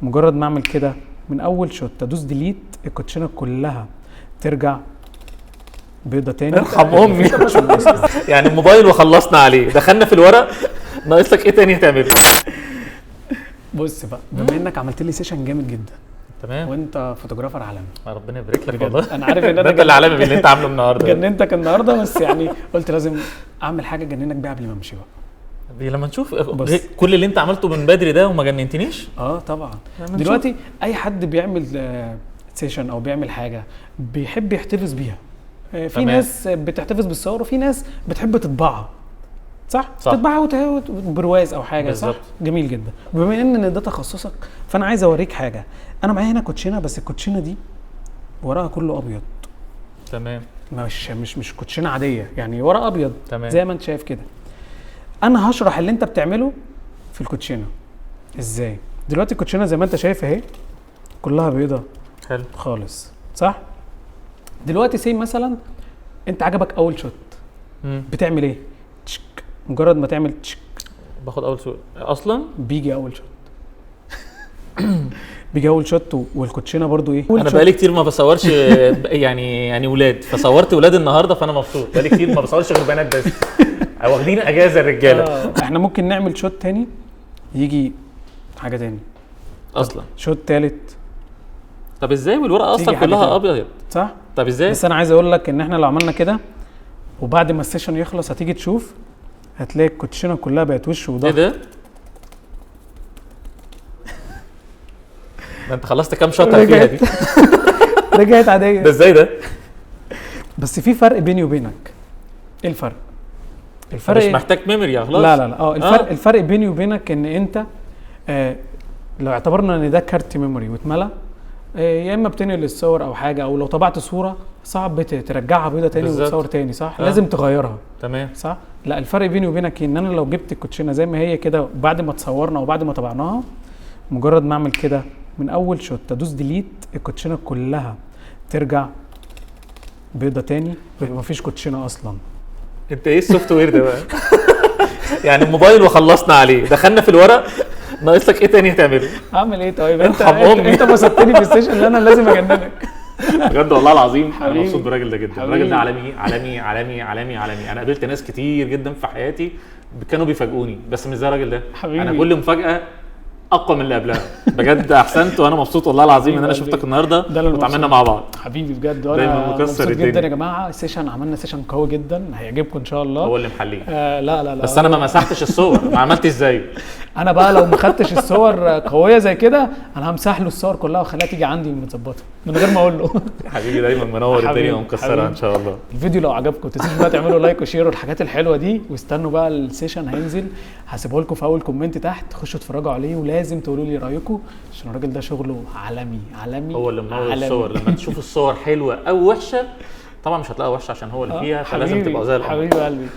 مجرد ما اعمل كده من اول shot ادوس delete، الكوتشينه كلها ترجع بيضة تاني. ارحم امي. يعني الموبايل وخلصنا عليه، دخلنا في الورق، ناقص لك ايه تاني تعمله؟ بص بقى، بما انك عملت لي session جامد جدا، تمام، وانت photographer عالمي، ربنا يبارك لك والله. انا عارف ان انا انت اللي عالمي باللي انت عامله النهارده، جننتك النهارده، بس يعني قلت لازم اعمل حاجة جننك بيها قبل ما امشي بقى. لما نشوف كل اللي انت عملته من بدري ده وما جننتنيش. طبعا دلوقتي اي حد بيعمل session او بيعمل حاجة بيحب يحتفظ بيها. في تمام. ناس بتحتفظ بالصور وفي ناس بتحب تطبعها، صح؟ تطبعها وبرواز او حاجة، بالزبط. صح؟ جميل جدا. بما ان ده تخصصك فانا عايز اوريك حاجة. انا معايا هنا كوتشينه، بس الكوتشينه دي ورقها كله ابيض. تمام. مش كوتشينه عادية، يعني ورق ابيض. تمام. زي ما انت شايف كده. انا هشرح اللي انت بتعمله في الكوتشينه ازاي. دلوقتي الكوتشينه زي ما انت شايف اهي كلها بيضة. حلو خالص، صح؟ دلوقتي say مثلا انت عجبك اول shot، بتعمل ايه؟ تشك. مجرد ما تعمل تشك باخد اول shot اصلا، بيجي اول shot. بيجي اول shot والكوتشينه برضو ايه. انا بقالي كتير ما بصورش يعني ولاد، فصورت ولاد النهارده فانا مبسوط. بقالي كتير ما بصورش غير بنات بس، واخدين اجازه الرجالة. احنا ممكن نعمل shot تاني يجي حاجة تاني اصلا، shot تالت. طب ازاي والورقة اصلا كلها ابيض، صح؟ طب ازاي؟ بس انا عايز اقول لك ان احنا لو عملنا كده وبعد ما ال session يخلص هتيجي تشوف هتلاقي الكوتشينه كلها بقت وش وضهر. ايه ده؟ ده انت خلصت كام شوطه فيها دي؟ رجعت عادية. ده ازاي ده؟ بس في فرق بيني وبينك. ايه الفرق؟ الفرق مش محتاج memory خلاص. لا لا لا، الفرق الفرق بيني وبينك ان انت لو اعتبرنا ان ده كارت memory واتملى، يا اما بتنقل الصور او حاجة، او لو طبعت صوره صعب ترجعها بيضة تاني وتصور تاني، صح؟ لازم تغيرها. تمام، صح؟ لا، الفرق بيني وبينك ان انا لو جبت الكوتشينه زي ما هي كده بعد ما تصورنا وبعد ما طبعناها، مجرد ما اعمل كده من اول shot ادوس delete، الكوتشينه كلها ترجع بيضة تاني، مفيش كوتشينه اصلا. انت ايه ال software ده بقى؟ يعني الموبايل وخلصنا عليه، دخلنا في الورق، ناقص لك ايه تاني تعمله؟ اعمل ايه طيب؟ انت بسطتني في ال session اللي انا لازم اجننك. بجد والله العظيم انا مبسوط بالراجل ده جدا. الراجل ده عالمي عالمي عالمي عالمي عالمي. انا قابلت ناس كتير جدا في حياتي كانوا بيفاجئوني، بس مش زي الراجل ده. حبيبي. انا كل مفاجاة اقوى من اللي قبلها بجد. احسنت، وانا مبسوط والله العظيم ان انا شفتك النهارده وتعاملنا مع بعض. حبيبي بجد، وانا مبسوط جدا يا جماعة. session عملنا session قوي جدا هيعجبكم ان شاء الله. هو اللي محليه. لا لا لا، بس انا ما مسحتش الصور، ما عملتش زيه. انا بقى لو ما خدتش الصور قوية زي كده انا همسح له الصور كلها واخليها تيجي عندي متظبطه من غير ما اقول له. حبيبي دايما منور الدنيا ومكسرها ان شاء الله. الفيديو لو عجبكم تنسوش بقى تعملوا like و share والحاجات الحلوة دي، واستنوا بقى ال session هينزل، هسيبه لكم في اول comment تحت، خشوا اتفرجوا عليه ولازم تقولوا لي رايكم عشان الراجل ده شغله عالمي عالمي. هو اللي منور الصور. لما تشوف الصور حلوة او وحشة طبعا مش هتلاقيها وحشة عشان هو اللي فيها، فلازم تبقى زي القمر. حبيبي قلبي.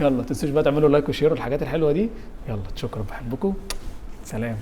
يلا تنسوش بقى تعملوا like و share والحاجات الحلوة دي. يلا شكرا، بحبكم، سلام.